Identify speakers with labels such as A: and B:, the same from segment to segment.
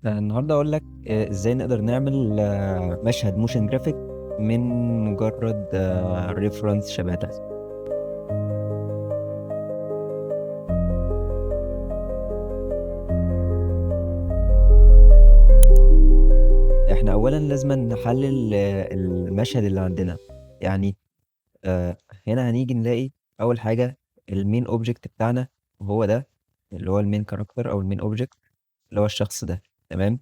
A: النهارده أقول لك إزاي نقدر نعمل مشهد motion graphic من مجرد reference شبه ده. إحنا أولًا لازمًا نحلل المشهد اللي عندنا، يعني هنا هنيجي نلاقي أول حاجة الmain object بتاعنا وهو ده اللي هو الmain character أو الmain object اللي هو الشخص ده، تمام؟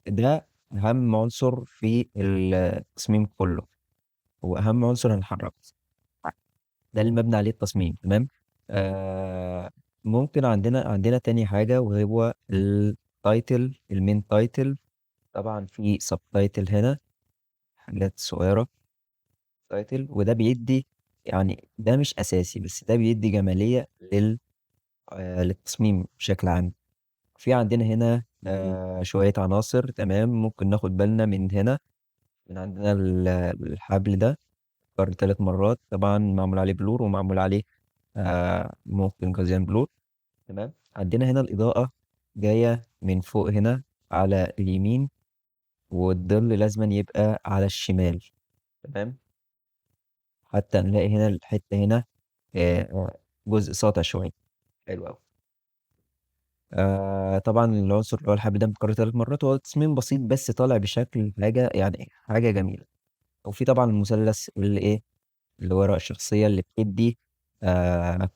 A: ده أهم عنصر في التصميم كله، وأهم عنصر هنحركه. ده اللي مبني عليه التصميم، تمام؟ ممكن عندنا تاني حاجة وهو الtitle الmain title، طبعًا في subtitle هنا، حاجات صغيرة. title وده بيدّي، يعني ده مش أساسي، بس ده بيدّي جمالية للتصميم بشكل عام. في عندنا هنا شوية عناصر، تمام، ممكن ناخد بالنا من هنا، من عندنا الحبل ده اتكرر 3 مرات، طبعًا معمول عليه blur ومعمول عليه ممكن Gaussian blur، تمام؟ عندنا هنا الإضاءة جاية من فوق هنا على اليمين، والظل لازمًا يبقى على الشمال، تمام؟ حتى نلاقي هنا الحتة هنا جزء ساطع شوية، حلو أوي. طبعًا العنصر اللي هو الحبل ده متكرر 3 مرات، وهو تصميم بسيط بس طالع بشكل حاجة، يعني حاجة جميلة. وفي طبعًا المثلث اللي إيه، اللي ورا الشخصية اللي بتدّي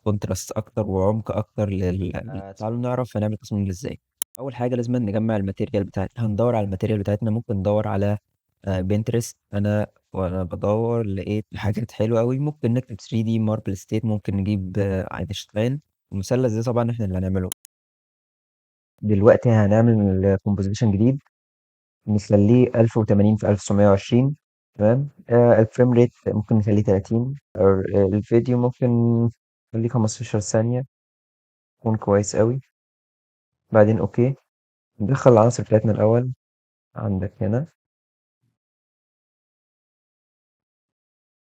A: contrast أكتر وعمق أكتر لل تعالوا نعرف هنعمل التصميم ده إزاي. أول حاجة لازمًا نجمّع الmaterial بتاعتنا، هندوّر على الmaterial بتاعتنا، ممكن ندوّر على Pinterest. أنا وأنا بادوّر لقيت حاجات حلوة أوي، ممكن نكتب 3D marble state، ممكن نجيب أينشتاين. المثلث ده طبعًا إحنا اللي هنعمله. دلوقتي هنعمل composition جديد، نخلّيه 1080 في 1920، تمام، الframe rate ممكن نخلّيه 30، الفيديو ممكن نخلّيه 15 ثانية، يكون كويس أوي. بعدين okay، ندخّل العناصر بتاعتنا الأول، عندك هنا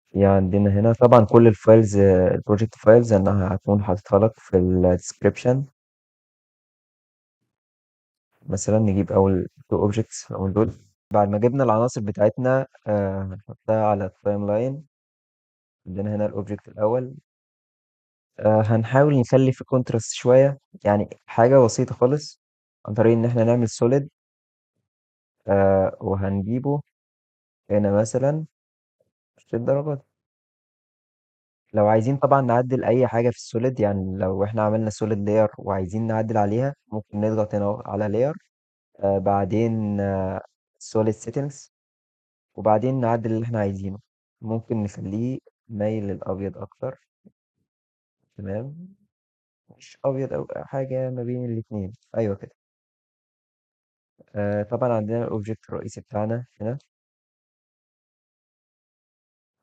A: في عندنا هنا طبعًا كل الfiles، الproject files أنا هاكون حاططها لك في الdescription. مثلًا نجيب أول 2 objects أول دول. بعد ما جبنا العناصر بتاعتنا هنحطها على الtimeline. عندنا هنا الobject الأول. هنحاول نخلّي في contrast شوية، يعني حاجة بسيطة خالص، عن طريق إن إحنا نعمل solid وهنجيبه هنا مثلًا، مش للدرجة دي. لو عايزين طبعًا نعدِّل أي حاجة في الsolid، يعني لو إحنا عملنا solid layer وعايزين نعدِّل عليها، ممكن نضغط هنا أهو على layer، بعدين solid settings، وبعدين نعدِّل اللي إحنا عايزينه، ممكن نخلّيه مايل للأبيض أكتر. تمام، مش أبيض أوي، حاجة ما بين الاتنين، أيوه كده. طبعًا عندنا الobject الرئيسي بتاعنا هنا.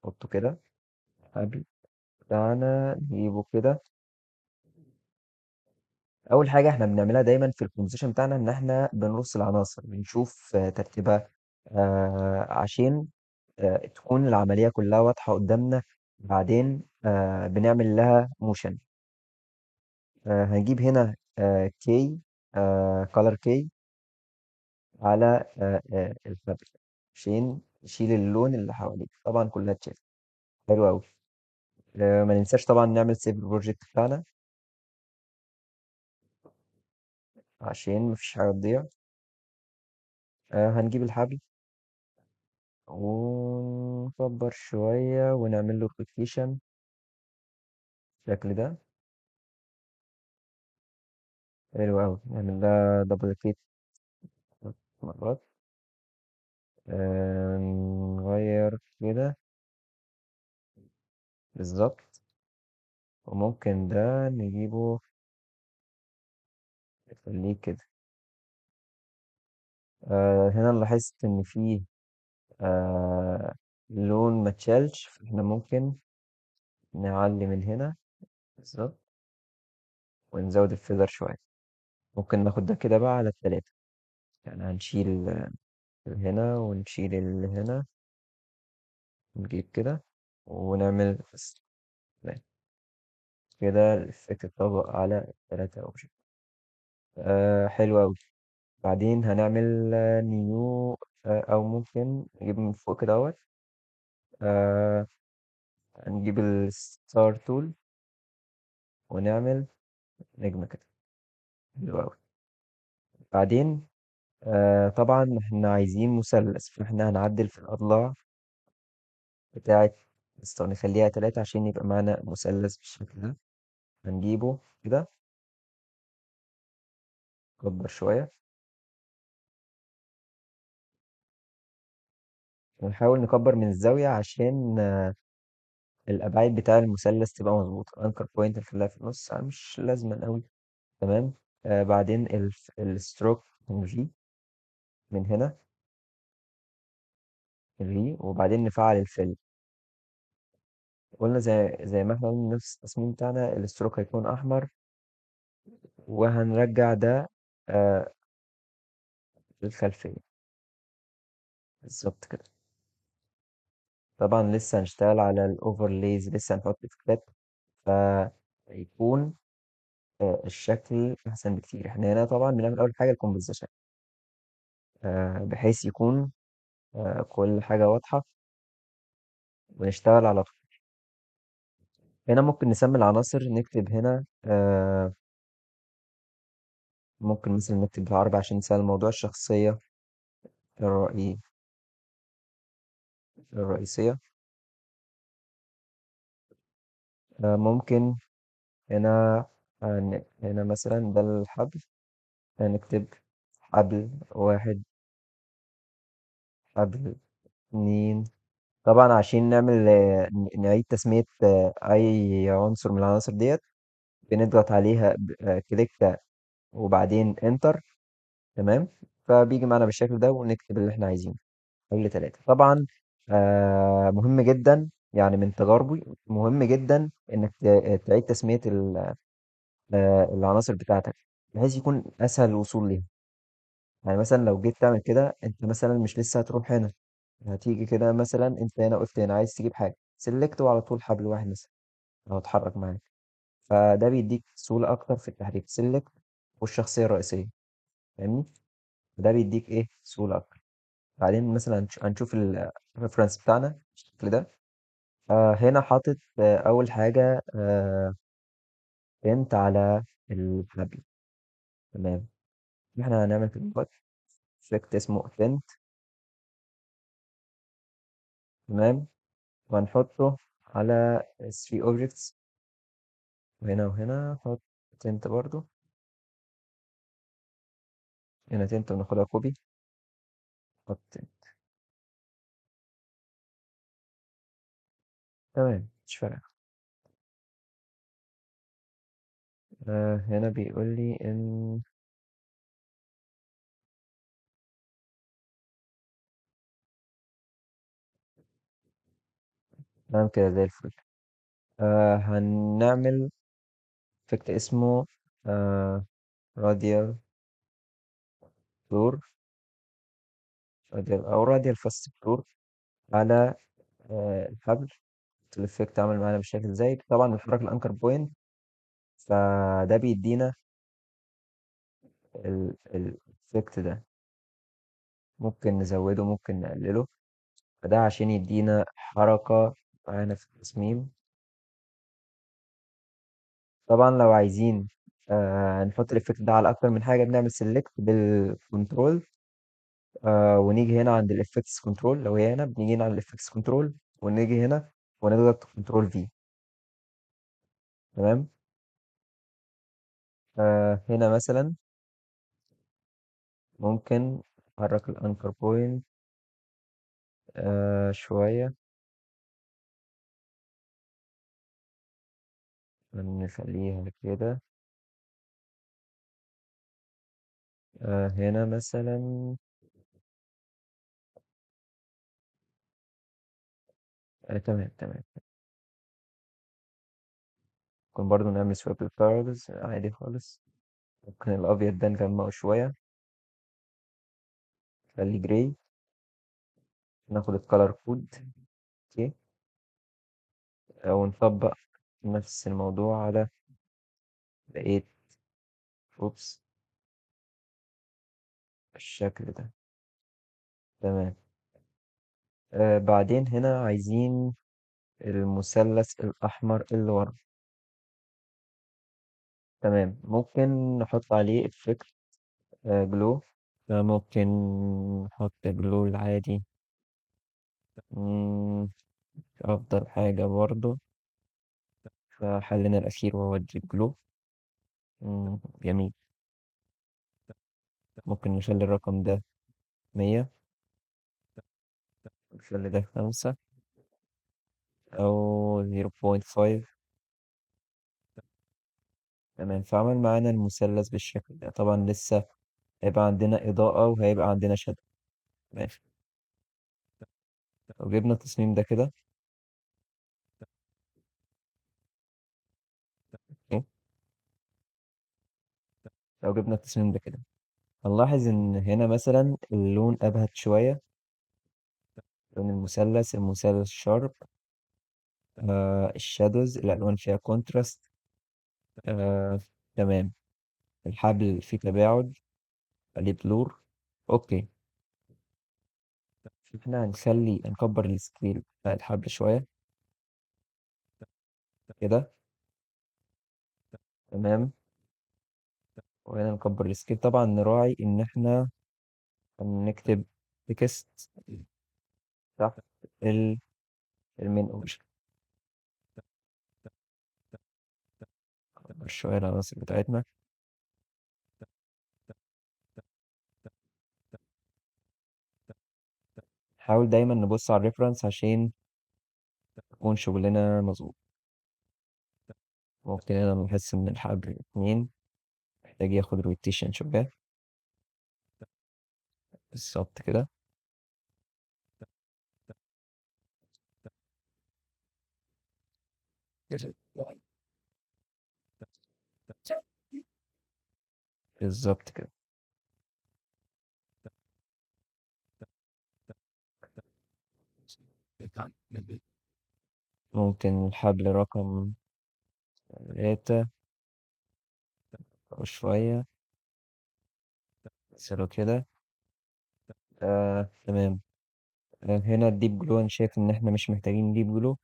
A: نحطه كده، قبل بتاعنا نجيبه كده. أول حاجة إحنا بنعملها دايمًا في الcomposition بتاعنا إن إحنا بنرُص العناصر، بنشوف ترتيبها عشان تكون العملية كلها واضحة قدامنا، بعدين بنعمل لها motion. هنجيب هنا key، color key على الfabric عشان نشيل اللون اللي حواليه، طبعًا كلها اتشالت، حلو أوي. ما ننساش طبعًا نعمل save للproject بتاعنا. عشان ما فيش حاجة تضيع. هنجيب الحبل ونكبّر شوية ونعمل له rotation بالشكل ده. حلو أوي، نعمل لها duplicate 3 مرات. نغيّر كده. بالضبط. وممكن ده نجيبه نخلّيه كده. هنا لاحظت إن في لون ما اتشالش، فإحنا ممكن نعلّي من هنا، بالضبط. ونزوّد الfeather شوية. ممكن ناخد ده كده بقى على ال3، يعني هنشيل اللي هنا ونشيل اللي هنا. نجيب كده ونعمل بس، تمام. كده الeffect اتطبق على ال3 object. حلو أوي. بعدين هنعمل new، أو ممكن نجيب من فوق كده أهوت. آه، هنجيب ال star tool ونعمل نجمة كده. حلو أوي. بعدين طبعا احنا عايزين مثلث، فاحنا هنعدل في الأضلاع بتاعة ال star، نخليها 3 عشان يبقى معانا مثلث بالشكل ده. هنجيبه كده، نكبر شوية ونحاول نكبر من الزاوية عشان الأبعاد بتاع المثلث تبقى مظبوطة. anchor point نخليها في النص، مش لازما أوي. تمام. بعدين ال stroke نلغيه من هنا، نلغيه، وبعدين نفعل ال fill. قلنا زي ما احنا قلنا نفس التصميم بتاعنا، ال stroke هيكون أحمر، وهنرجع ده للخلفية بالظبط كده. طبعا لسه هنشتغل على ال overlays، لسه هنحط افكتات، فيكون الشكل احسن بكتير. احنا هنا طبعا بنعمل اول حاجه ال composition، بحيث يكون كل حاجه واضحه ونشتغل على طول. هنا ممكن نسمي العناصر، نكتب هنا، ممكن مثلا نكتب بالعربي عشان نسهل الموضوع، الشخصيه الرئيسيه. ممكن هنا مثلا ده الحبل، هنكتب حبل 1، حبل 2. طبعا عشان نعيد تسمية أي عنصر من العناصر ديت، بنضغط عليها click وبعدين enter. تمام، فبيجي معانا بالشكل ده ونكتب اللي احنا عايزينه، حبل 3. طبعا، مهم جدا، من تجاربي مهم جدا انك تعيد تسمية العناصر بتاعتك بحيث يكون اسهل الوصول ليها. مثلا لو جيت تعمل كده، انت مثلا مش لسه هتروح هنا، هتيجي كده مثلا انت هنا قلت هنا عايز تجيب حاجه، سلكت وعلى طول حبل واحد مثلا لو اتحرك معاك، فده بيديك سهوله اكتر في التحريك. select والشخصيه الرئيسيه، فاهمني؟ ده بيديك ايه؟ سهوله اكتر. بعدين مثلا هنشوف ال reference بتاعنا بالشكل ده. هنا حاطط، اول حاجه، tint على الحبل. تمام، احنا هنعمل في الوقت effect اسمه tint. تمام، وهنحطه على 3 objects، وهنا وهنا نحط tint برضو، هنا tint وناخدها copy، نحط tint. تمام، مش فارقة. هنا بيقول لي إن تمام كده زي الفل. هنعمل effect اسمه، radial blur، radial أو radial fast blur على، الحبل. ال effect عمل معانا بالشكل ازاي؟ طبعا بنحرك ال anchor point، فده بيدينا ال effect ده، ممكن نزوده ممكن نقلله، فده عشان يدينا حركة معانا في التصميم. طبعا لو عايزين، نحط ال effect ده على اكتر من حاجة، بنعمل select بال control، ونيجي هنا عند ال effects control. لو هي هنا بنيجي هنا عند ال effects control ونيجي هنا ونضغط control V. تمام، هنا مثلا ممكن نحرك ال anchor point، شوية، نخليها كده. هنا مثلا، تمام، تمام. ممكن برضو نعمل swap للcolors عادي خالص. ممكن الأبيض ده نغمقه شوية، نخليه gray، ناخد ال color code، okay، ونطبق نفس الموضوع على بقية، oops. الشكل ده. تمام. بعدين هنا عايزين المثلث الأحمر اللي ورا. تمام، ممكن نحط عليه effect glow. فممكن نحط glow العادي. أفضل حاجة برضو. فحلنا الأخير وهو ال deep glow. جميل. ممكن نخلي الرقم ده 100، نخلي ده 5 أو 0.5. تمام، فعمل معانا المثلث بالشكل ده. طبعا لسه هيبقى عندنا إضاءة وهيبقى عندنا shadow. ماشي، لو جبنا التصميم ده كده، okay، لو جبنا التصميم ده كده هنلاحظ إن هنا مثلا اللون أبهت شوية، لون المثلث sharp، ال shadows الألوان فيها contrast. تمام، الحبل فيه تباعد، عليه blur. okay، احنا هنكبر ال scale بتاع الحبل شوية كده. تمام، وهنا نكبر ال scale. طبعا نراعي إن احنا هنكتب text تحت ال main object. نكبر شوية العناصر بتاعتنا. نحاول دايما نبص على ال reference عشان يكون شغلنا مظبوط. ممكن هنا نحس إن الحبل 2 محتاج ياخد rotation شوية بالظبط كده. بالظبط كده. ممكن الحبل رقم 3 أو شوية نسيبه كده. تمام. هنا ال deep glow أنا شايف إن إحنا مش محتاجين deep glow،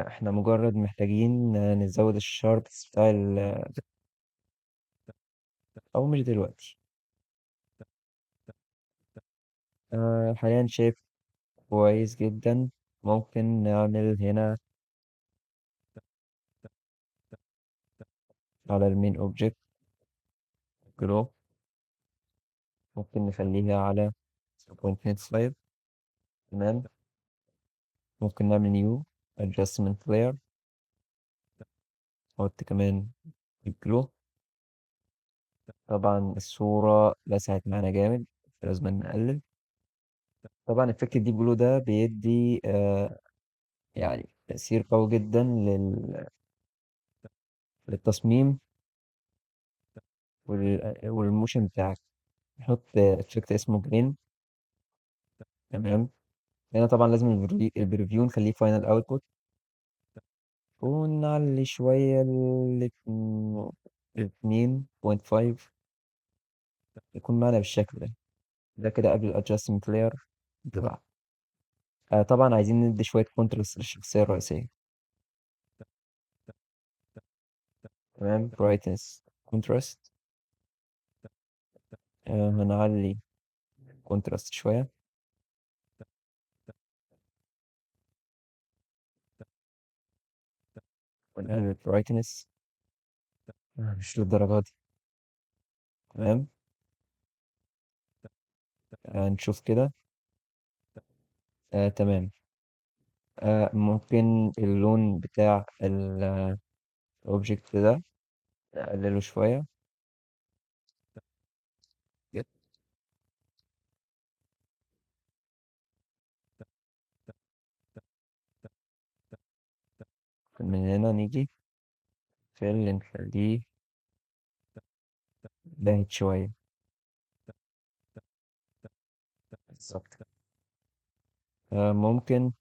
A: إحنا مجرد محتاجين نزود ال sharps بتاع أو مش دلوقتي. حاليا شايف كويس جدا. ممكن نعمل هنا على ال main object glow، ممكن نخليها على 0.95. تمام، ممكن نعمل new adjustment layer، نحط كمان ال glow. طبعا الصورة لسعت معانا جامد فلازم نقلل. طبعا effect ال deep glow ده بيدي تأثير قوي جدا للتصميم وال motion بتاعك. نحط effect اسمه grain. تمام، هنا طبعا لازم ال preview نخليه final output، ونعلي شوية 2.5 يكون معنا بالشكل ده. ده كده قبل ال adjustment layer بتاع. طبعا عايزين ندي شوية contrast للشخصية الرئيسية. تمام، brightness contrast، هنعلي contrast شوية. ونقلل brightness. مش للدرجة دي. تمام، نشوف كده. تمام. ممكن اللون بتاع ال object ده نقلله شوية. من هنا نيجي في اللي نخليه باهت شوية بالظبط. ممكن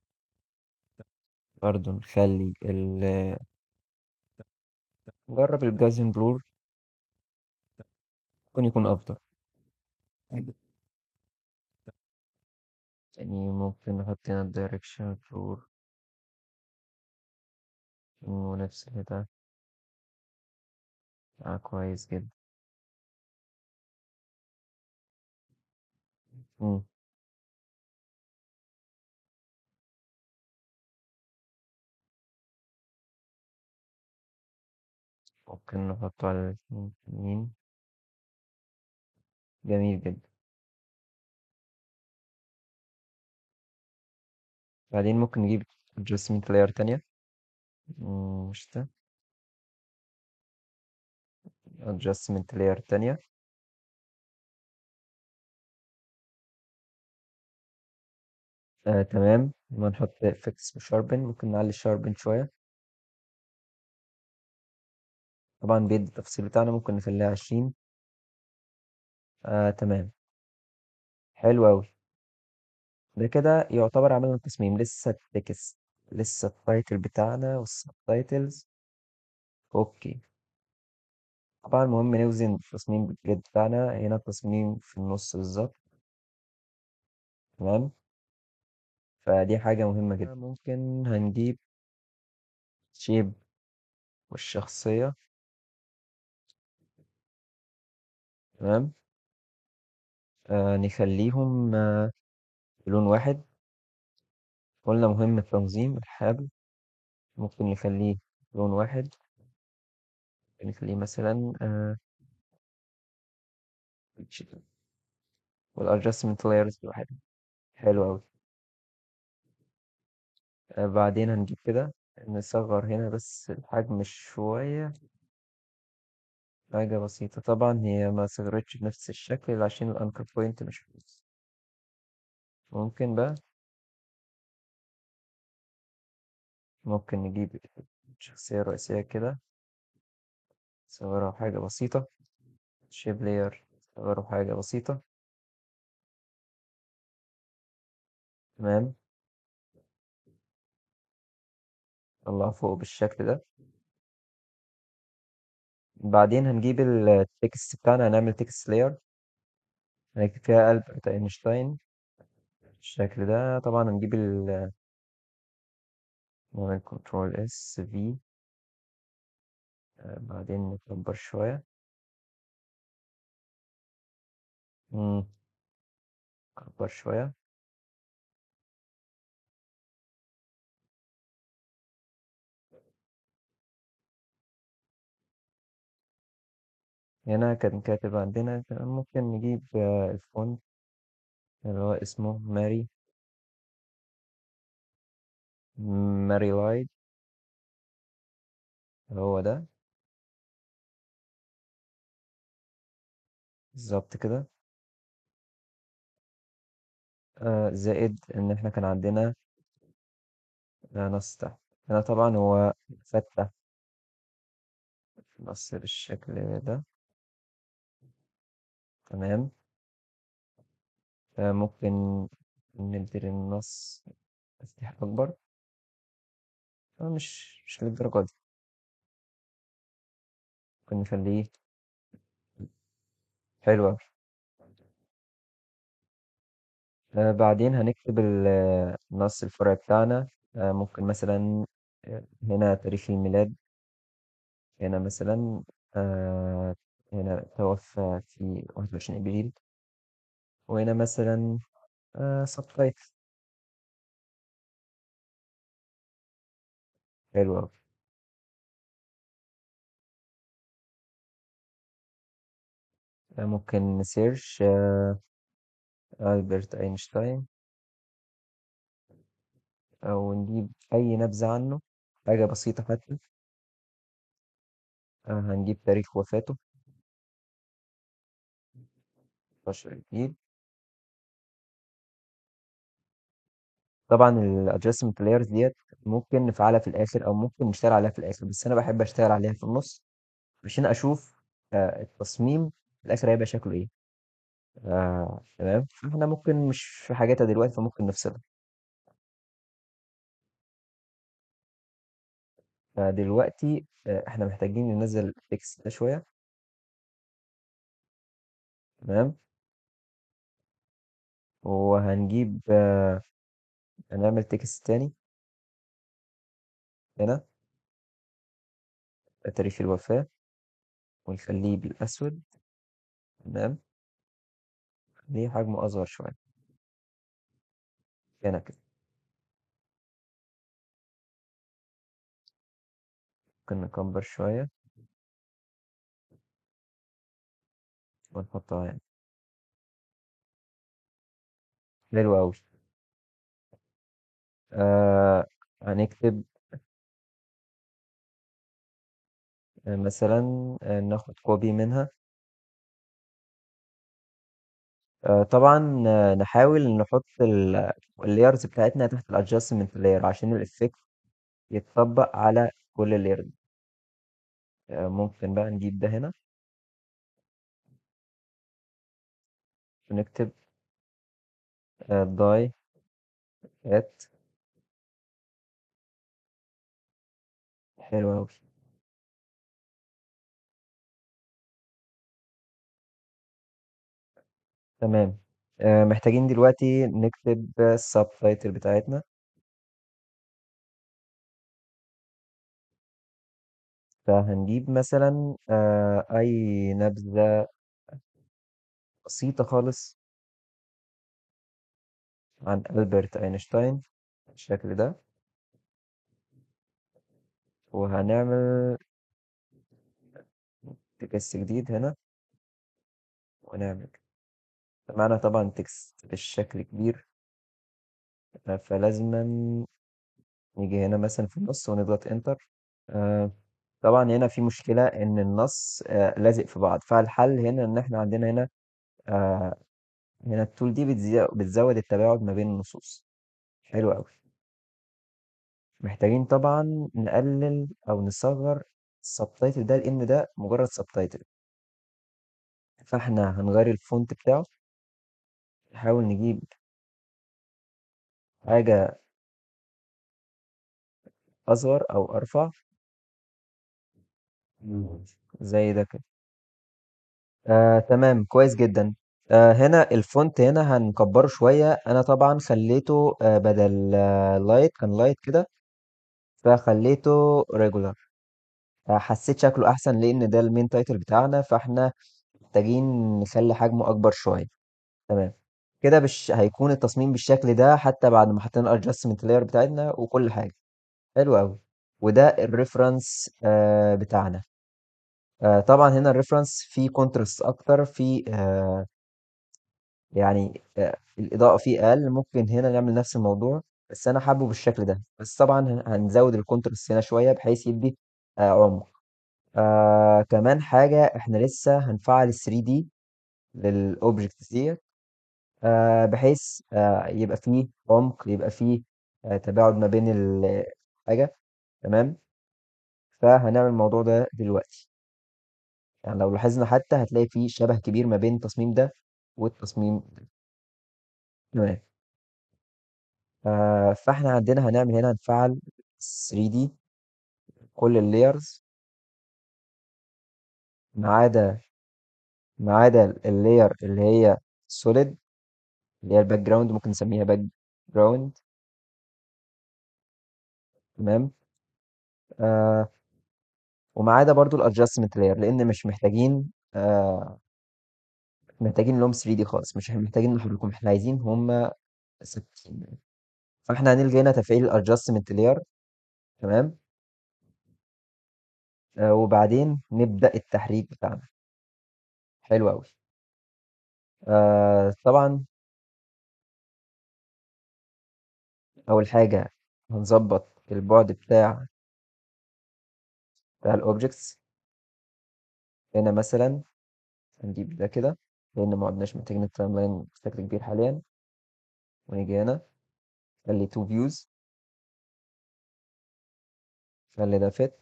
A: برضو نخلي نجرب ال Gaussian blur، ممكن يكون أفضل. يعني ممكن نحط هنا direction rule ونفس ده. كويس جدا. مم. ممكن نحطه على الاتنين. جميل جدا. بعدين ممكن نجيب adjustment layer تانية. مش ده. adjustment layer تانية. تمام. لما نحط effects و sharpen، ممكن نعلي sharpen شوية. طبعا بيدي التفاصيل بتاعنا، ممكن نخليها 20. تمام، حلو أوي. ده كده يعتبر عملنا التصميم. لسه ال text، لسه ال title بتاعنا وال subtitles. okay، طبعا المهم نوزن التصميم بال grid بتاعنا. هنا التصميم في النص بالظبط. تمام، فدي حاجة مهمة جدا. ممكن هنجيب shape والشخصية. تمام، نخليهم بلون واحد. قلنا مهم التنظيم، الحبل ممكن نخليه لون واحد، نخليه مثلا، والادجستمنت لايرز لوحدها. حلو أوي. بعدين هنجيب كده نصغر هنا بس الحجم شوية، حاجة بسيطة. طبعا هي ما صغرتش بنفس الشكل عشان ال anchor point مش فلوس. ممكن بقى ممكن نجيب الشخصية الرئيسية كده، نصغرها حاجة بسيطة. shape layer نصغره حاجة بسيطة. تمام، طلعه فوق بالشكل ده. بعدين هنجيب ال text بتاعنا، هنعمل text layer هنكتب فيها ألبرت أينشتاين بالشكل ده. طبعا هنجيب ال، نعمل control S V، بعدين نكبر شوية. نكبر شوية. هنا كان كاتب عندنا، ممكن نجيب ال font اللي هو اسمه ماري لايت، هو ده بالظبط كده. زائد إن إحنا كان عندنا نص تحت هنا. طبعا هو فتح نص بالشكل ده. تمام، ممكن ندي للنص تفتيح أكبر. مش للدرجة دي، ممكن نخليه حلو أوي. بعدين هنكتب النص الفرعي بتاعنا. ممكن مثلا، هنا تاريخ الميلاد، هنا مثلا، هنا توفى في 21 إبريل، وهنا مثلا، subtitle. حلو أوي. ممكن ن search، ألبرت أينشتاين، أو نجيب أي نبذة عنه، حاجة بسيطة حتى. هنجيب تاريخ وفاته 16 إبريل. طبعا ال adjustment layers ديت ممكن نفعلها في الآخر أو ممكن نشتغل عليها في الآخر، بس أنا بحب أشتغل عليها في النص عشان أشوف، التصميم في الآخر هيبقى شكله إيه. تمام، فإحنا ممكن مش في حاجاتها دلوقتي فممكن نفصلها. فدلوقتي، إحنا محتاجين ننزل التكست ده شوية. تمام، وهنجيب هنعمل text تاني هنا تاريخ الوفاة ونخليه بالأسود. تمام، خليه حجمه أصغر شوية هنا كده. ممكن نكبر شوية ونحطها هنا. حلو أوي. هنكتب مثلا، ناخد copy منها. طبعا، نحاول نحط ال layers بتاعتنا تحت ال adjustment layer عشان ال effect يتطبق على كل ال layer. ممكن بقى نجيب ده هنا ونكتب، die at. حلو أوي. تمام. محتاجين دلوقتي نكتب ال subtitle بتاعتنا. فهنجيب مثلا، أي نبذة بسيطة خالص عن ألبرت أينشتاين بالشكل ده، وهنعمل text جديد هنا ونعمل كده. معانا طبعا text بالشكل كبير، فلازما نيجي هنا مثلا في النص ونضغط enter. طبعا هنا في مشكلة إن النص، لازق في بعض، فالحل هنا إن إحنا عندنا هنا ال tool دي بتزود التباعد ما بين النصوص. حلو أوي. محتاجين طبعا نقلل أو نصغر ال subtitle ده لأن ده مجرد subtitle، فإحنا هنغير ال font بتاعه. نحاول نجيب حاجة أصغر أو أرفع زي ده كده. تمام، كويس جدا. هنا ال font هنا هنكبره شوية. أنا طبعا خليته، بدل، light، كان light كده، فخليته regular. حسيت شكله أحسن لأن ده ال main title بتاعنا، فإحنا محتاجين نخلي حجمه أكبر شوية. تمام كده، هيكون التصميم بالشكل ده حتى بعد ما حطينا ال adjustment layer بتاعتنا وكل حاجة. حلو أوي. وده ال reference، بتاعنا. طبعا هنا ال reference فيه contrast أكتر، فيه، الإضاءة فيه أقل. ممكن هنا نعمل نفس الموضوع، بس أنا حابه بالشكل ده، بس طبعا هنزود ال contrast هنا شوية بحيث يدي، عمق. كمان حاجة، إحنا لسه هنفعل ال ثري دي لل objects ديت، بحيث، يبقى فيه عمق، يبقى فيه، تباعد ما بين الحاجة. تمام، فهنعمل الموضوع ده دلوقتي. لو لاحظنا حتى هتلاقي فيه شبه كبير ما بين التصميم ده والتصميم ده. تمام. فاحنا عندنا هنعمل هنا، هنفعل ثري دي كل ال layers ما عدا ال layer اللي هي solid، اللي هي ال background، ممكن نسميها background. تمام. وما عدا برضو ال adjustment layer، لان مش محتاجين لهم ثري دي خالص، مش محتاجين نحركهم، احنا عايزين هم ثابتين. فاحنا هنلغي هنا تفعيل ال adjustment layer. تمام. وبعدين نبدأ التحريك بتاعنا. حلو أوي. طبعا أول حاجة هنظبط البعد بتاع ال objects. هنا مثلا هنجيب ده كده لأن ما عدناش محتاجين ال timeline بشكل كبير حاليا، ونيجي هنا خلي 2 views، خلي ده fit.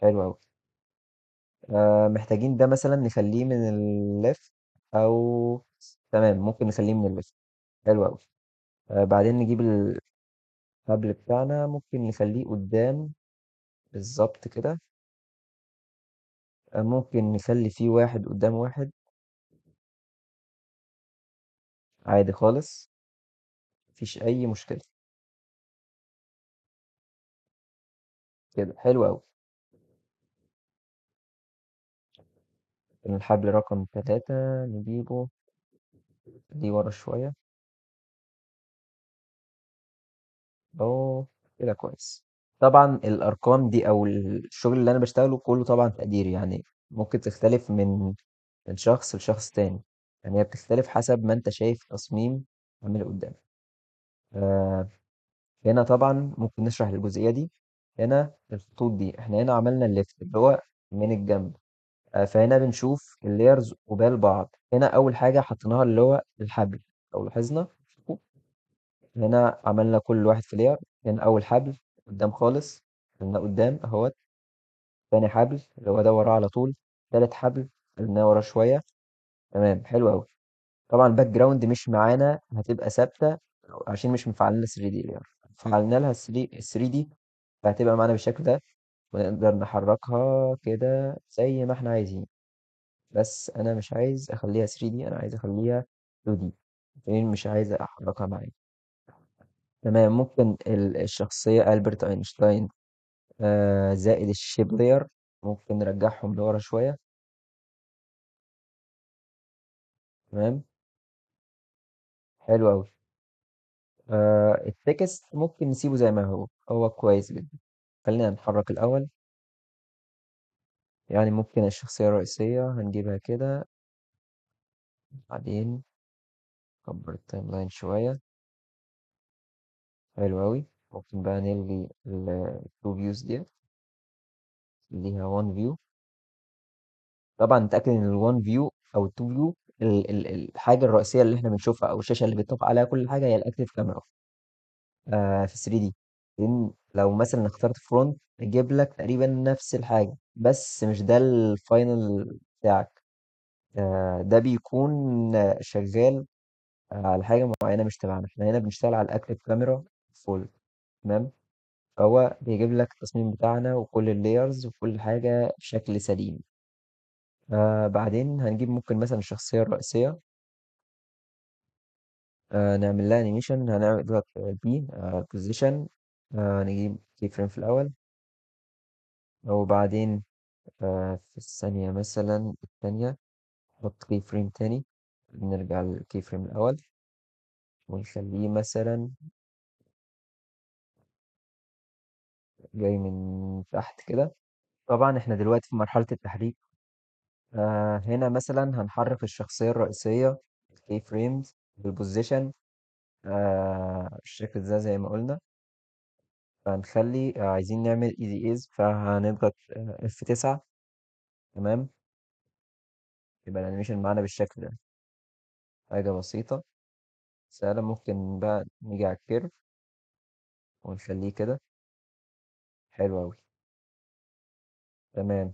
A: حلو أوي. محتاجين ده مثلا نخليه من ال left أو تمام، ممكن نخليه من ال left. حلو أوي. بعدين نجيب الحبل بتاعنا، ممكن نخليه قدام بالظبط كده. ممكن نخلي فيه واحد قدام واحد. عادي خالص، مفيش أي مشكلة. كده حلو أوي. الحبل رقم 3 نجيبه دي ورا شوية أهو كده كويس. طبعا الأرقام دي أو الشغل اللي أنا بشتغله كله طبعا تقديري، يعني ممكن تختلف من شخص لشخص تاني، يعني هي بتختلف حسب ما أنت شايف تصميم عامل قدامك. هنا طبعا ممكن نشرح الجزئية دي. هنا الخطوط دي احنا هنا عملنا ال left اللي هو من الجنب، فهنا بنشوف ال layers قبال بعض. هنا أول حاجة حطيناها اللي هو الحبل، لو لاحظنا هنا عملنا كل واحد في layer. هنا أول حبل قدام خالص، قلنا قدام أهوت، تاني حبل اللي هو ده وراه على طول، تالت حبل قلنا وراه شوية. تمام، حلو أوي. طبعا ال background مش معانا، هتبقى ثابتة عشان مش مفعلنا 3D layer. فعلنا لها 3D فهتبقى معانا بالشكل ده، ونقدر نحركها كده زي ما احنا عايزين. بس انا مش عايز اخليها 3D، انا عايز اخليها 2D، لان مش عايز احركها معايا. تمام. ممكن الشخصية ألبرت أينشتاين، زائد ال shape layer ممكن نرجعهم لورا شوية. تمام، حلو أوي. ال text ممكن نسيبه زي ما هو، هو كويس جدا. خلينا نتحرك الأول. ممكن الشخصية الرئيسية هنجيبها كده، بعدين نكبر ال timeline شوية. حلو أوي. ممكن بقى نلغي ال 2 views دي، نخليها 1 view. طبعا نتأكد إن ال 1 view أو ال 2 view الحاجة الرئيسية اللي إحنا بنشوفها أو الشاشة اللي بيطبق عليها كل حاجة هي ال active camera، في 3D. لأن لو مثلا اخترت front يجيب لك تقريبا نفس الحاجة، بس مش ده ال final بتاعك. ده بيكون شغال على حاجة معينة مش تبعنا. احنا هنا بنشتغل على ال active camera full. تمام، فهو بيجيب لك التصميم بتاعنا وكل ال layers وكل حاجة بشكل سليم. بعدين هنجيب ممكن مثلا الشخصية الرئيسية، نعمل لها animation. هنعمل دلوقتي بي، position، نجيب key frame في الأول، وبعدين، في الثانية مثلا الثانية نحط key frame تاني، نرجع لل key frame الأول ونخليه مثلا جاي من تحت كده. طبعا احنا دلوقتي في مرحلة التحريك. هنا مثلا هنحرك الشخصية الرئيسية ال key frames بال position، بالشكل ده زي ما قلنا. عايزين نعمل easy ease، فهنضغط، F9. تمام، يبقى ال animation معانا بالشكل ده، حاجة بسيطة سهلة. ممكن بقى نيجي على ال curve ونخليه كده، حلو أوي. تمام،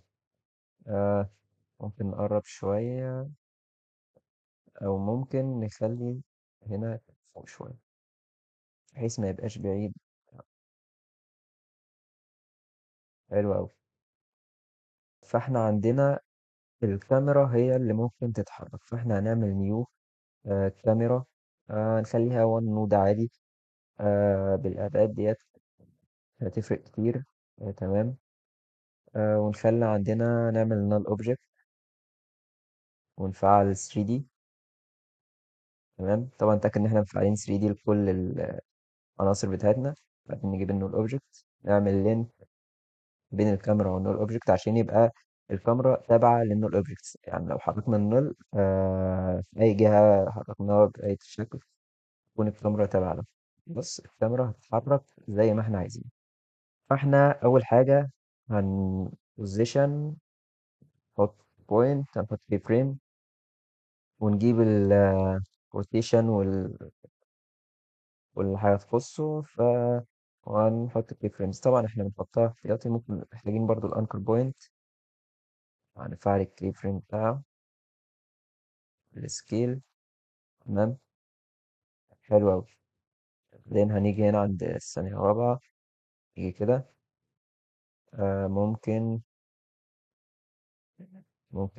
A: ممكن نقرب شوية، أو ممكن نخلي هنا فوق شوية بحيث ما يبقاش بعيد. حلو أوي. فاحنا عندنا الكاميرا هي اللي ممكن تتحرك، فاحنا هنعمل new، كاميرا، نخليها 1 node عادي، بالأبعاد ديت هتفرق كتير. تمام، ونخلي عندنا نعمل null object ونفعل 3D. تمام، طبعا اتأكد ان احنا مفعلين 3D لكل العناصر بتاعتنا. بعدين نجيب ال null object، نعمل link بين الكاميرا وال null object عشان يبقى الكاميرا تابعة لل null object. يعني لو حركنا ال null، في أي جهة حركناها بأي شكل تكون الكاميرا تابعة له. بص الكاميرا هتتحرك زي ما احنا عايزين. فاحنا أول حاجة هن position، نحط point، هنحط key frame، ونجيب ال rotation والحاجة تخصه، وهنحط key frames. طبعا احنا بنحطها احتياطي، ممكن محتاجين برضو ال anchor point، هنفعل ال key frame بتاعه ال scale. تمام، حلو أوي. بعدين هنيجي هنا عند الثانية الرابعة، نيجي كده، ممكن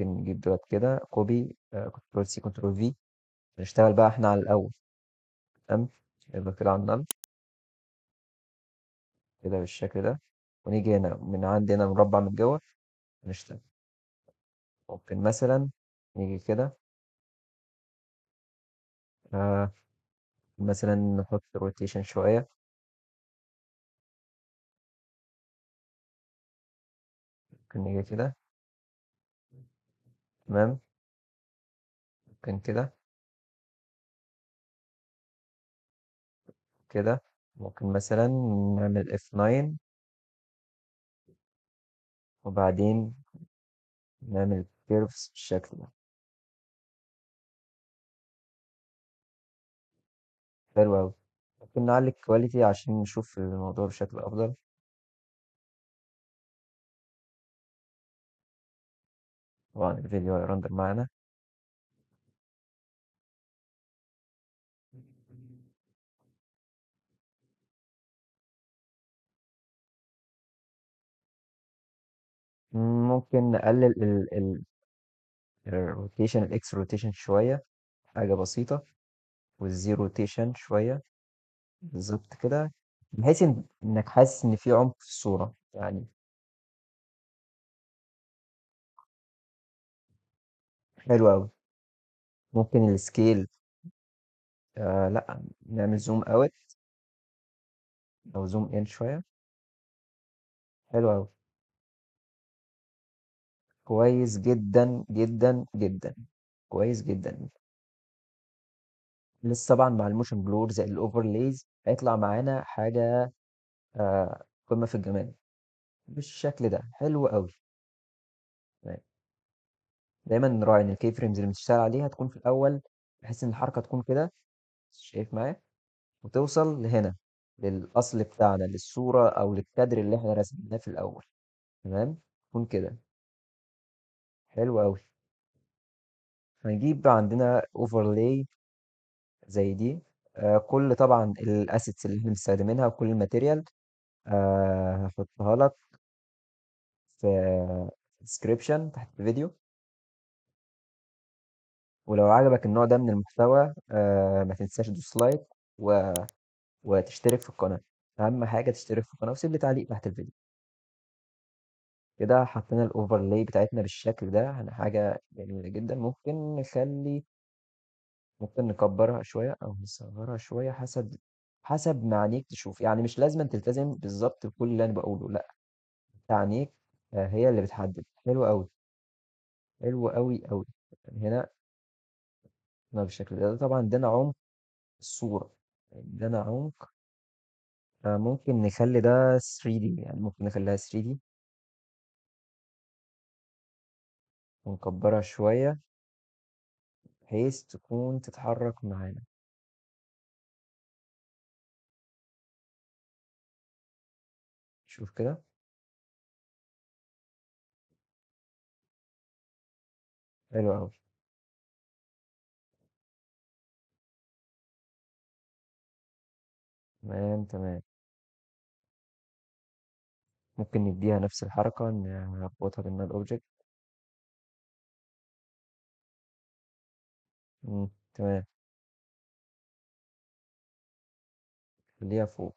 A: نجيب دلوقتي كده copy، control C control V. نشتغل بقى إحنا على الأول. تمام، يبقى كده على ال null كده بالشكل ده، ونيجي هنا من عندنا مربع من جوه نشتغل. ممكن مثلا نيجي كده، مثلا نحط rotation شوية. ممكن نيجي كده. تمام، ممكن كده كده. ممكن مثلا نعمل F9 وبعدين نعمل curves بالشكل ده. حلو أوي. ممكن نعلي ال quality عشان نشوف الموضوع بشكل أفضل. طبعا الفيديو هيرندر معانا. ممكن نقلل الروتيشن، الاكس روتيشن شوية، حاجة بسيطة، وال Z rotation شوية بالظبط كده، بحيث انك حاسس ان في عمق في الصورة يعني. حلو أوي. ممكن ال scale، لا نعمل zoom out او zoom in شوية. حلو أوي، كويس جدا جدا جدا، كويس جدا. لسه طبعا مع ال motion blur زائد ال overlays هيطلع معانا حاجة، قمة في الجمال بالشكل ده. حلو أوي. تمام. دايما نراعي ان ال key frames اللي بنشتغل عليها تكون في الاول، بحيث ان الحركه تكون كده، شايف معايا، وتوصل لهنا للاصل بتاعنا، للصوره او للكادر اللي احنا رسمناه في الاول. تمام، تكون كده. حلو قوي. هنجيب عندنا overlay زي دي، كل طبعا ال assets اللي احنا بنستخدمينها وكل ال material، هحطها لك في description تحت الفيديو. ولو عجبك النوع ده من المحتوى، ما تنساش تدوس like وتشترك في القناة. أهم حاجة تشترك في القناة وسيب لي تعليق تحت الفيديو. كده حطينا ال overlay بتاعتنا بالشكل ده، يعني حاجة جميلة جدا. ممكن نكبرها شوية أو نصغرها شوية حسب ما عينيك تشوف، يعني مش لازم تلتزم بالظبط بكل اللي أنا بقوله، لأ، عينيك، هي اللي بتحدد. حلو أوي، حلو أوي أوي. هنا بالشكل ده. طبعا ادانا عمق الصورة، ادانا عمق. ممكن نخلي ده 3D، يعني ممكن نخليها 3D ونكبرها شوية بحيث تكون تتحرك معانا. شوف كده، حلو أوي. تمام تمام. ممكن نديها نفس الحركة، نربطها بال null object. تمام، خليها فوق.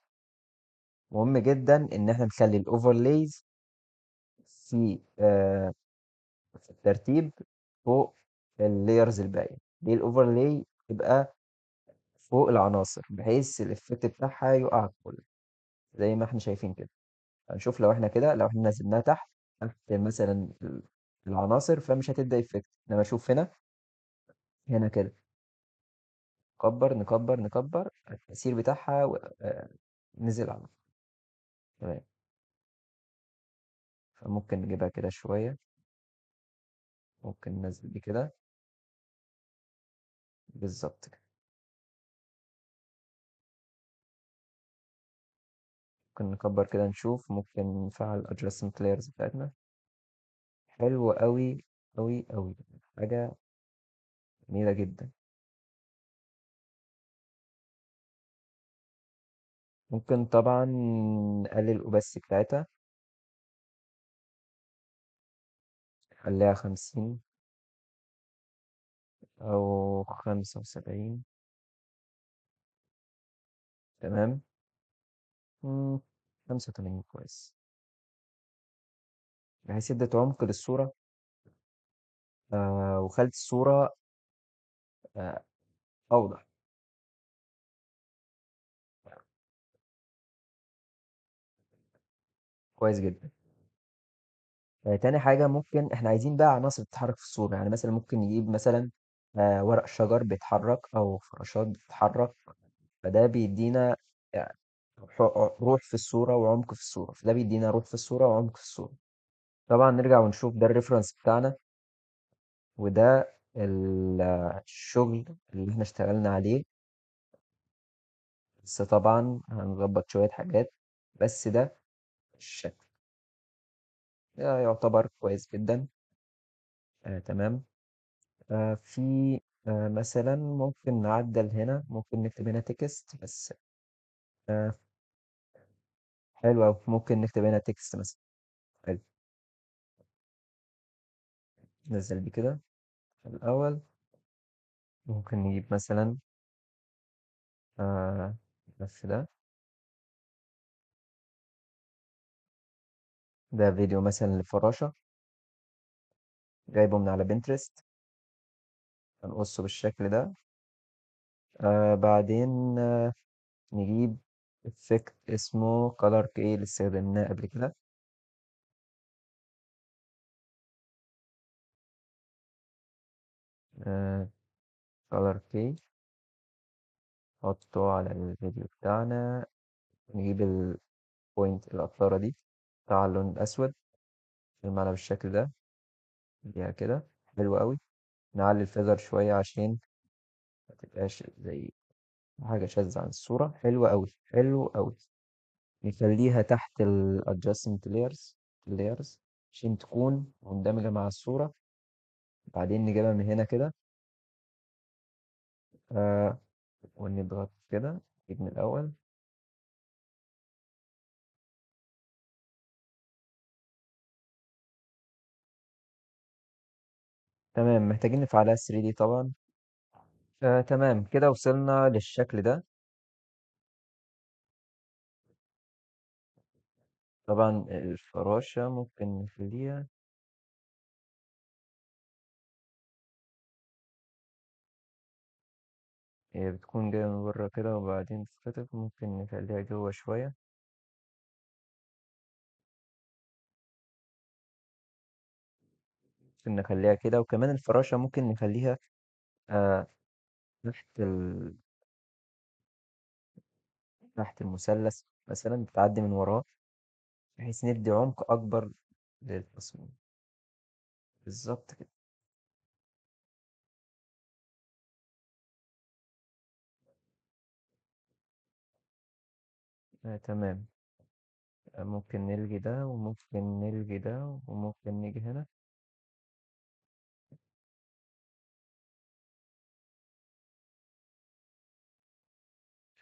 A: مهم جدا ان احنا نخلي ال overlays في الترتيب فوق ال layers الباقية. ليه ال overlay يبقى فوق العناصر؟ بحيث ال effect بتاعها يقع كله زي ما احنا شايفين كده. هنشوف لو احنا كده، لو احنا نزلناها تحت مثلا العناصر فمش هتدي effect، انما شوف هنا كده، نكبر نكبر نكبر، التأثير بتاعها نزل على تمام. فممكن نجيبها كده شوية، ممكن ننزل دي كده بالظبط كده. ممكن نكبر كده نشوف، ممكن نفعل adjustment layers بتاعتنا. حلو أوي أوي أوي، حاجة جميلة جدا. ممكن طبعا نقلل الأوباسيتي بتاعتها، خليها 50 أو 75. تمام. 85 كويس، بحيث ادت عمق للصورة، وخلت الصورة أوضح. كويس جدا. تاني حاجة ممكن احنا عايزين بقى عناصر بتتحرك في الصورة، يعني مثلا ممكن نجيب مثلا ورق شجر بيتحرك أو فراشات بتتحرك، فده بيدينا روح في الصورة وعمق في الصورة، فده بيدينا روح في الصورة وعمق في الصورة. طبعا نرجع ونشوف ده ال reference بتاعنا، وده الشغل اللي احنا اشتغلنا عليه، بس طبعا هنظبط شوية حاجات، بس ده الشكل ده يعتبر كويس جدا. تمام. في مثلا ممكن نعدل هنا، ممكن نكتب هنا text بس. حلو أوي، ممكن نكتب هنا text مثلا. حلو، نزل دي كده الأول. ممكن نجيب مثلا، بس ده فيديو مثلا لفراشة جايبه من على بنترست، هنقصه بالشكل ده. بعدين نجيب effect اسمه color key اللي استخدمناه قبل كده. Color key حطه على الفيديو بتاعنا. نجيب البوينت القطارة دي بتاع اللون الأسود، المعنى بالشكل ده، نديها كده. حلو قوي. نعلي الفيذر شوية عشان ما تبقاش زي حاجة شاذة عن الصورة. حلو قوي، حلو قوي. نخليها تحت ال adjustment layers عشان تكون مندمجة مع الصورة. بعدين نجيبها من هنا كده، ونضغط كده، نجيب من الأول. تمام، محتاجين نفعلها 3D طبعا. تمام كده وصلنا للشكل ده. طبعا الفراشة ممكن نخليها هي بتكون جاية من بره كده وبعدين تتخطف، ممكن نخليها جوه شوية. ممكن نخليها كده. وكمان الفراشة ممكن نخليها تحت المثلث مثلا، بتعدي من وراه بحيث ندي عمق أكبر للتصميم. بالظبط كده. تمام. ممكن نلغي ده، وممكن نلغي ده، وممكن نيجي هنا.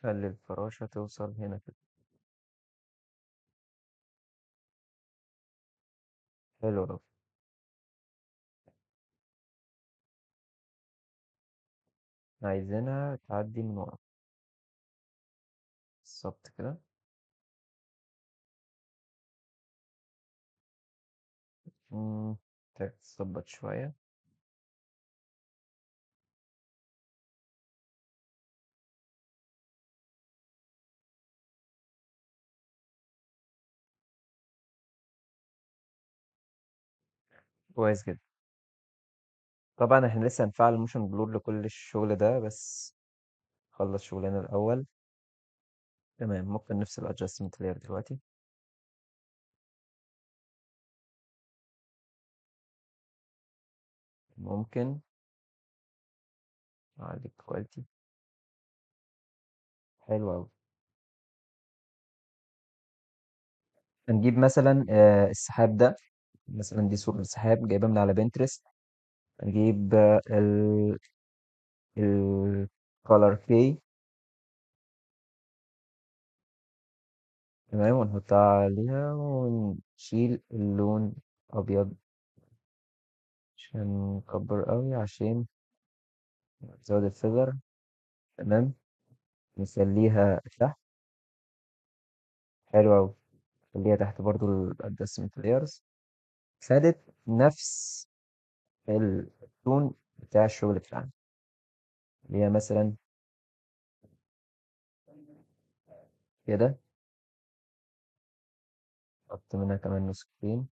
A: خلي الفراشة توصل هنا كده. حلو أوي. عايزينها تعدي من ورا بالظبط كده. تظبط شوية. كويس جدا. طبعا احنا لسه هنفعل الموشن بلور لكل الشغل ده، بس خلص شغلنا الأول. تمام، ممكن نفصل adjustment layer دلوقتي. ممكن نعلي الكواليتي. حلو أوي. هنجيب مثلا السحاب ده، مثلا دي صورة السحاب جايبها من على بنترست. هنجيب ال color key. تمام، ونحطها عليها ونشيل اللون أبيض عشان نكبر قوي عشان نزود ال feather. تمام، نخليها تحت. حلو أوي، نخليها تحت برضو ال adjustment layers. خدت نفس ال tone بتاع الشغل بتاعنا، اللي هي مثلا كده. حط منها كمان نسختين.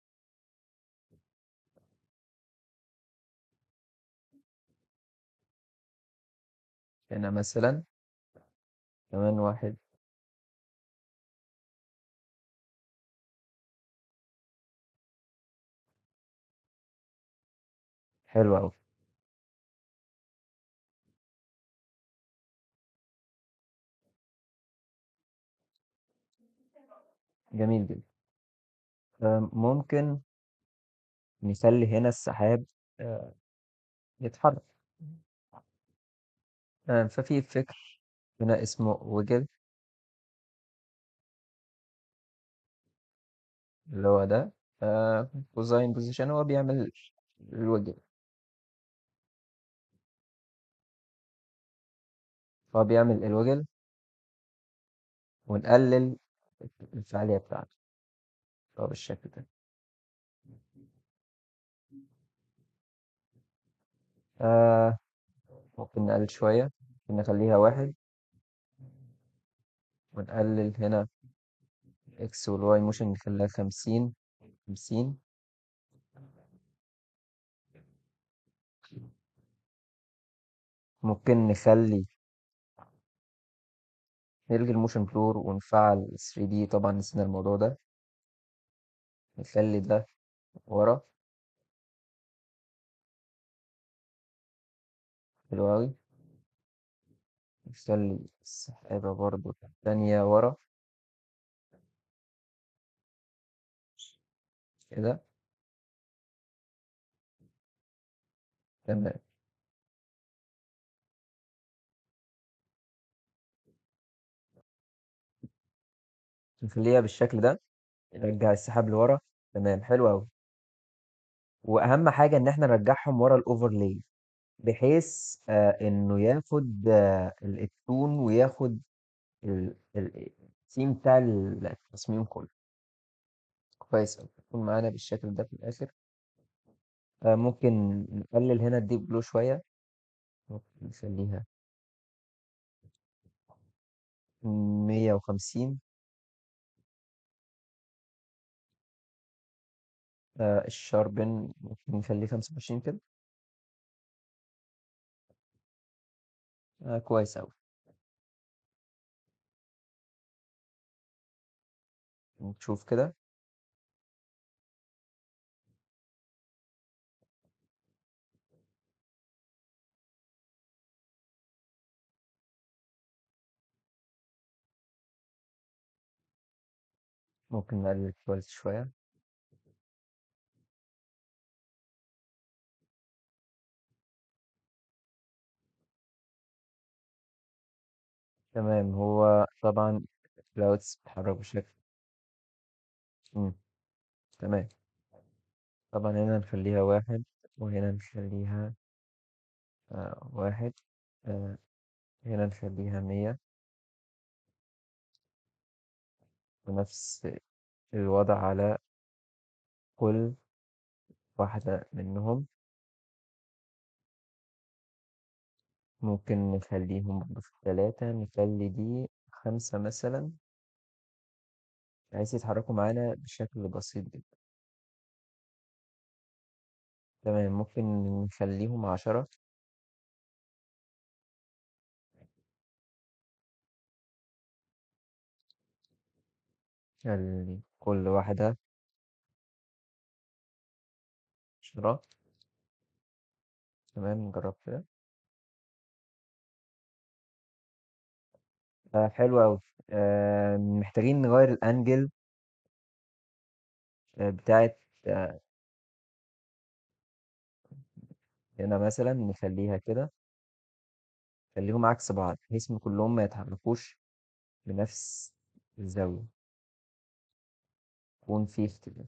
A: هنا مثلا كمان واحد. حلو أوي. جميل جدا. ممكن نخلي هنا السحاب يتحرك. ففي فكر هنا اسمه wiggle، اللي هو ده، cosine position، هو بيعمل ال wiggle، فهو بيعمل ال wiggle، ونقلل الفعالية بتاعته هو بالشكل ده. ممكن نقلل شوية، ممكن نخليها 1، ونقلل هنا X وال Y motion نخليها 50 50. ممكن نلغي ال motion blur ونفعل 3D، طبعا نسينا الموضوع ده، نخلي ده ورا. حلو أوي. نخلي السحابة برضو التانية ورا كده. تمام. نخليها بالشكل ده، نرجع السحاب لورا. تمام، حلو أوي. وأهم حاجة إن إحنا نرجعهم ورا الأوفرلاي، بحيث إنه ياخد التون وياخد الثيم بتاع التصميم كله. كويس أوي، يكون معانا بالشكل ده في الآخر. ممكن نقلل هنا ال deep glow شوية، ممكن نخليها 150. ال sharpen ممكن نخليه 25 كده. كويس أوي. نشوف كده. ممكن نقلل ال quality شوية. تمام، هو طبعا clouds بتتحرك بشكل تمام. طبعا هنا نخليها 1، وهنا نخليها 1، هنا نخليها 100، ونفس الوضع على كل واحدة منهم. ممكن نخليهم برضه في 3، نخلي دي 5 مثلا، بحيث يتحركوا معانا بشكل بسيط جدا. تمام، ممكن نخليهم 10. خلي كل واحدة 10. تمام، نجرب كده. حلو أوي. محتاجين نغير الأنجل بتاعت هنا مثلا، نخليها كده، خليهم عكس بعض بحيث ان كلهم ما يتحركوش بنفس الزاوية، يكون في اختلاف.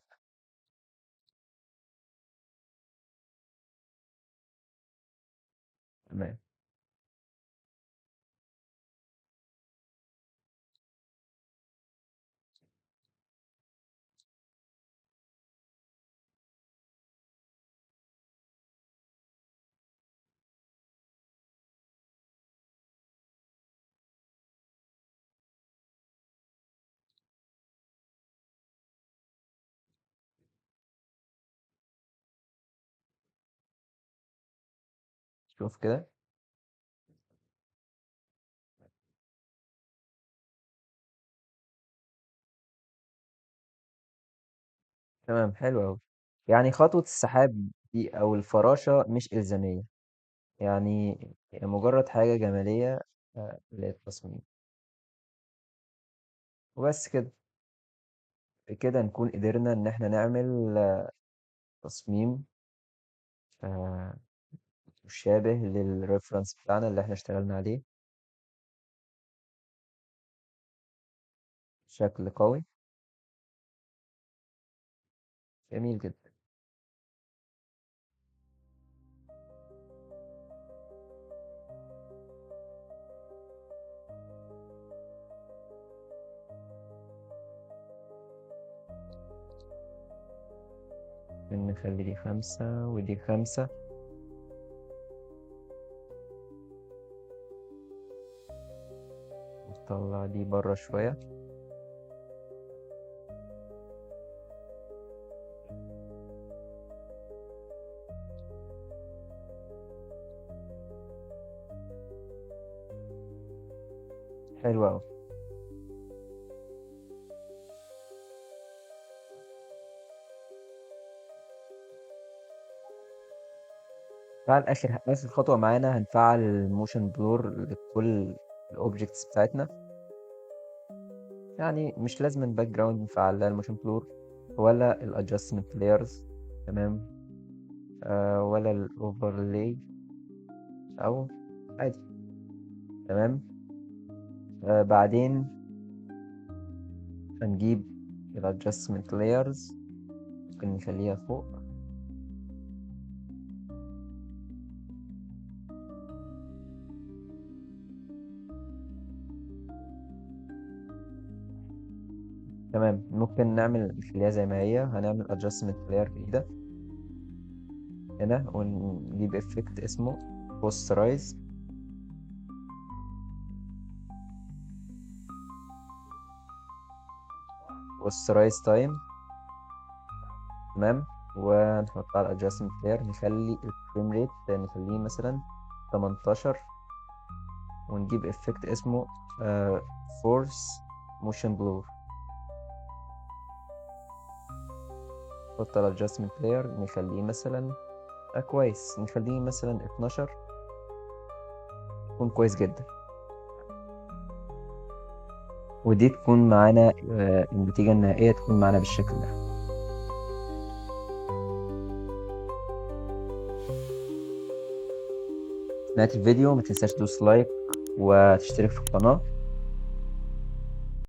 A: تمام. شوف كده. تمام، حلو أوي. يعني خطوة السحاب دي أو الفراشة مش إلزامية، يعني مجرد حاجة جمالية للتصميم وبس كده. بكده نكون قدرنا إن إحنا نعمل تصميم مشابه لل reference بتاعنا اللي إحنا اشتغلنا عليه بشكل قوي. جميل جدا. نخلي دي 5 ودي 5. نطلع دي بره شوية. حلو أوي. بعد آخر خطوة معانا هنفعل ال motion blur لكل ال objects بتاعتنا. يعني مش لازم ال background نفعل لها ال motion blur ولا ال adjustment layers، تمام، ولا ال overlay او عادي، تمام. بعدين هنجيب ال adjustment layers، ممكن نخليها فوق. تمام، ممكن نخليها زي ما هي. هنعمل adjustment layer جديدة هنا ونجيب effect اسمه posterize. posterize time، تمام. ونحط على adjustment layer، نخلي ال frame rate نخليه مثلا 18، ونجيب effect اسمه force motion blur. نحط على adjustment layer نخليه مثلا كويس، نخليه مثلا 12، يكون كويس جدا. ودي تكون معانا النتيجة النهائية تكون معانا بالشكل ده. نهاية الفيديو، ما تنساش تدوس لايك وتشترك في القناة.